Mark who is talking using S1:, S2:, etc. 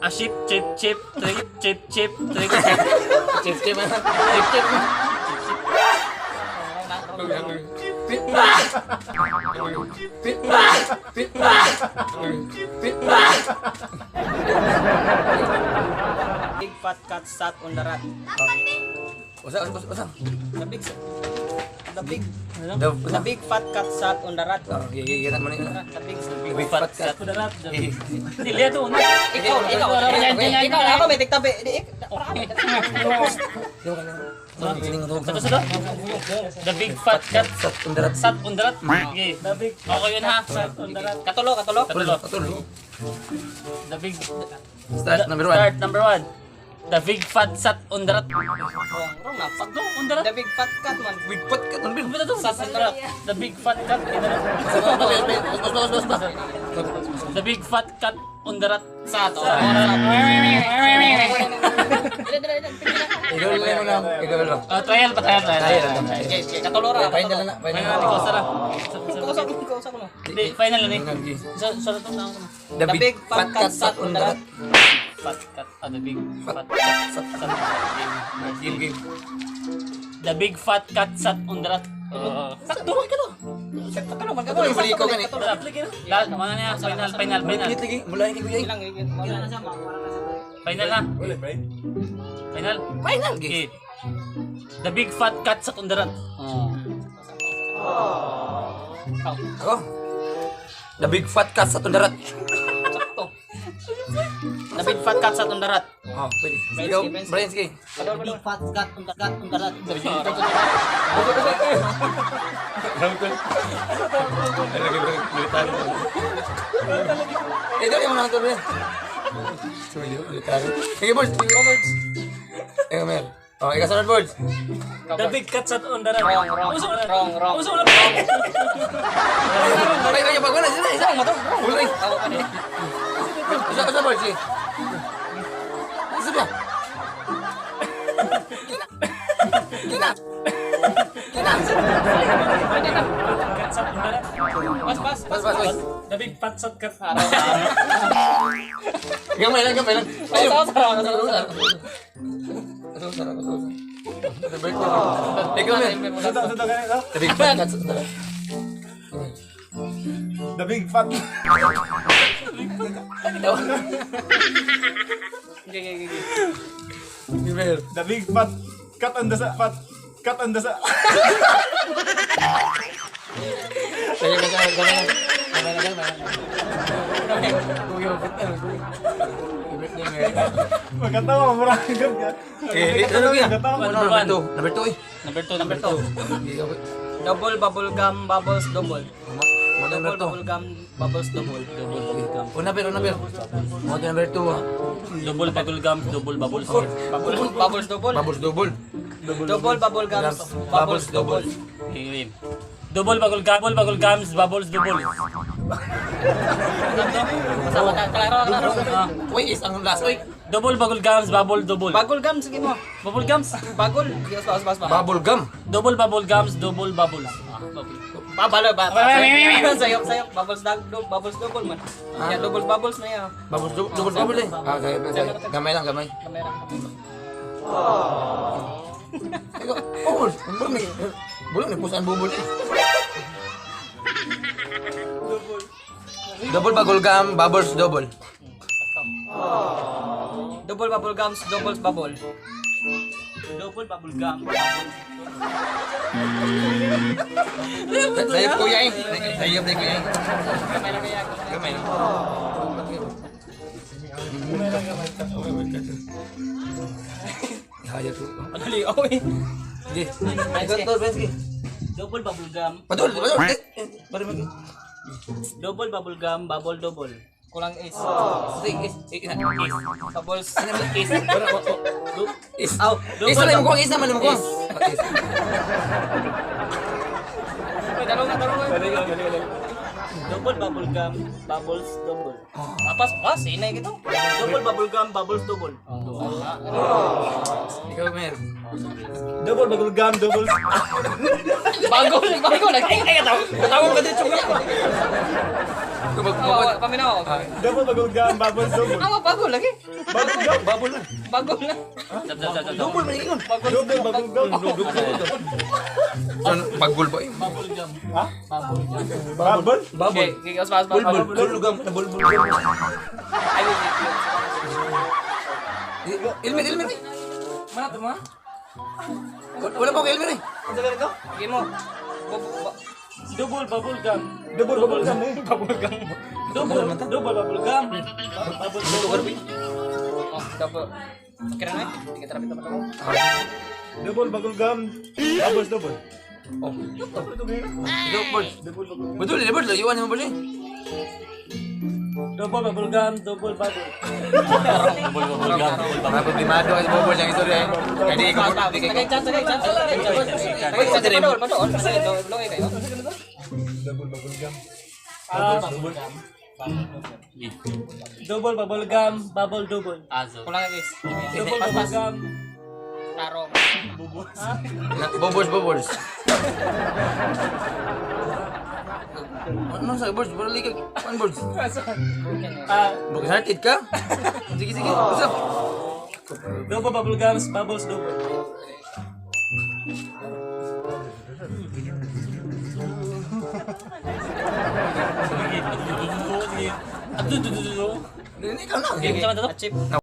S1: A ship, chip, chip, trick, chip, chip, trick, chip.
S2: Chip, chip, ah. Chip, chip. Chip, chip. Chip, chip. Chip.
S3: Big fat cat sat on the rat.
S2: Usa, usa, usa.
S3: The big The big
S2: The,
S3: The big fat cat sat on the rat.
S2: Oh, okay, okay, mo na.
S3: The big
S2: The big fat cat.
S1: Sat on the rat. Dili to una.
S3: Ikaw, ikaw, ikaw, ako may tigtabi. Di,
S1: Sa to. The big fat cat
S2: Sat on the rat.
S1: sat on the rat. Okay. The big. Okay yun ha. Sat on the rat.
S3: Katulo, katulo.
S1: Katulo.
S2: Katulo.
S1: The big
S2: Start number 1.
S1: Start number 1. The big fat sat on the rat.
S3: Wrong, wrong na.
S1: Sakto on the rat.
S3: The big fat cat man.
S2: Big fat cat. Ano
S1: Ano to? Sat on the rat. The big fat cat on the rat. The big fat cat on the rat.
S3: Sat. Oh.
S2: Ikaw lang mo lang. Ikaw lang.
S1: Ah, trial pa, trial, trial.
S2: Trial lang.
S3: Sige, sige, katulo ra.
S2: Final na. Final
S1: Final
S2: na.
S1: na, ikaw, Sara.
S3: Kausap ko, kausap ko.
S1: Hindi, final na ni. Sa to na ako.
S2: The big fat cat sat on the rat.
S1: Fat cat, ah, the big fat
S2: Fat
S1: cat
S2: sat.
S1: sat.
S2: Game, game.
S1: The big fat cat sat on the rat. Sakto ka to.
S3: Katulo man,
S2: Katulo, mali ko gani.
S1: Lahat, mga na yan, final, final, final.
S2: Init lagi. Mula yung kuya.
S3: Ilang, wala na siya, wala na siya.
S1: Final na. Final.
S2: Final game.
S1: Okay. The big fat cat sat on the rat. Oh.
S2: Ako. The big fat cat sat on the rat.
S3: Sakto. The big fat cat sat on the rat.
S2: Oh, pwede. Ikaw, Brian, sige.
S3: The big fat cat on the rat on the rat.
S2: Eh, dali mo lang ito, Brian. Sige, boys. Sige, boys. Ikaw, Mer. Oh, ikaw sunod, boys.
S1: The big cat sat on the rat.
S3: Wrong, wrong, wrong, wrong.
S1: Uso wala.
S2: Ay, ay, pag wala, sila, isa. Wala, eh. Isa, isa, boys. Sige. Isa ba? Kina. Kina. Kina.
S1: Cat sat on the rat.
S3: Pas, pas,
S2: Bas, bas, boys.
S1: The big fat sat cat.
S2: Gamay lang, gamay lang. Ayun.
S3: Usa, usa, usa, usa.
S2: Usa, usa, usa, usa. Ikaw, Mer. The big fat cat sat on the rat.
S4: The big fat.
S3: Okay, okay, okay.
S2: Sige, Mer.
S4: The big fat cat on the sa fat cat on the sa.
S2: Sige, gamay lang, gamay lang. Gamay lang, gamay lang. Kuya, ba't ano, kuya? Birthday, Mer.
S4: Magkatawa mo ra ka.
S2: Eh, ano kuya?
S4: Magkatawa.
S2: Ano, number 2. Number 2 eh.
S1: Number 2, number 2.
S2: Ikaw,
S3: Double bubble gum bubbles double.
S2: Mo number
S3: Double bubble
S2: 2.
S3: gum bubbles double.
S1: Double bubble gum.
S2: Una pero, una pero. Mo number 2 ah.
S1: Double bubble gum, double bubbles.
S3: Bubble bubbles double.
S2: Bubbles double.
S3: Double bubble gums bubbles double.
S1: Okay, wait. Double bubble gum, double bubble gums, bubbles double.
S3: Sama ka, klaro, klaro.
S1: Ah,
S2: Uy, is ang last. Uy,
S1: double bubble gums, bubble double.
S3: Bagol gum sige mo.
S1: Bubble gums.
S3: Bagol. Sige, bas, bas, bas.
S2: bubble gum.
S1: Double bubble gums, double bubbles. Ah, bubble.
S3: Babalo ba? Sayop, sayop. Bubbles double, bubbles double man. Yeah, double bubbles na yan.
S2: Bubbles double, double bubble eh. Ah, okay, okay. Gamay lang, gamay.
S3: Kamera.
S2: Ikaw, bubble. Bulong ni. Bulong ni pusaan bubble eh. Double bubble gum, bubbles double.
S3: Double bubble gums, doubles bubble.
S1: Double bubble gum, bubble.
S2: Sayop kuya eh. Sayop na kuya eh.
S3: Kamera kaya.
S2: Gamay lang. Haya to.
S3: Madali, oy.
S2: Sige. Ikaw to, Benski.
S1: Double bubble gum,
S2: Padol, padol. Eh, eh, Pare mag.
S1: double bubble gum, bubble double.
S3: Kulang is.
S2: Sige, is, is, is.
S3: Bubbles.
S1: Is.
S2: Is.
S3: Aw,
S2: Is na mo kuwang, is naman mo kuwang. Is.
S3: Uy, tanong, tanong.
S1: Double bubble gum, bubbles double.
S3: Apas, pas, inay gitu.
S1: Double bubble gum, bubbles double.
S2: Ikaw, Mer.
S4: Double bubble gum double.
S3: Bagol, bagol. Ay, ay, katawa.
S2: Katawag ka dito, kuya.
S3: Oh, paminaw ako.
S4: Double bubble gum, bubbles double.
S3: Ah, bago lagi.
S4: Bubble gum.
S2: Bubble na.
S3: Bago na.
S1: Stop, stop, stop, stop.
S2: Double man ingon.
S4: Double bubble gum.
S2: So, bagul ba yun?
S1: Bubble gum.
S4: Ha?
S1: Bubble gum.
S4: Bubble?
S2: Bubble.
S3: Okay, okay, pas, pas, pas.
S2: Bulbul. Bulbul na bulbul.
S3: Ay, wait, wait, wait.
S2: Ilmer, Ilmer. Eh.
S3: Mana to, ma?
S2: Wala pa ko Ilmer eh.
S3: Okay mo.
S1: Double bubble gum.
S4: Double bubble gum eh.
S3: Bubble gum.
S1: Double, double bubble gum. Bubble double.
S3: Oh, double. Okay na, eh. Sige, tara, pito, pito.
S4: Double bubble gum, bubbles double.
S2: Oh. Ito, birds.
S4: Double bubble gum.
S2: Betul, dia birds. Iwan mo birds eh.
S1: Double bubble gum, double bubble. Double bubble gum, double bubble.
S2: Mga problemado kasi bubble ang istorya eh. Kaya di ko di
S3: Tagay
S2: kay
S3: chance, tagay chance, tagay chance. Tagay chance, padol, padol. Padol, kayo.
S4: Double bubble gum.
S1: Ah, double bubble gum, bubble double. Azo.
S3: Kulang guys.
S1: Double bubble gum.
S3: Tarong.
S2: Bubbles, bubbles. Ano sa birds? Bro, liga. One birds.
S1: Ah,
S2: Broken hearted ka? Sige, sige. Usap.
S1: Double bubble gums, bubbles double.
S2: Hindi, ikaw na.
S1: Sige,
S3: Chip.
S2: Na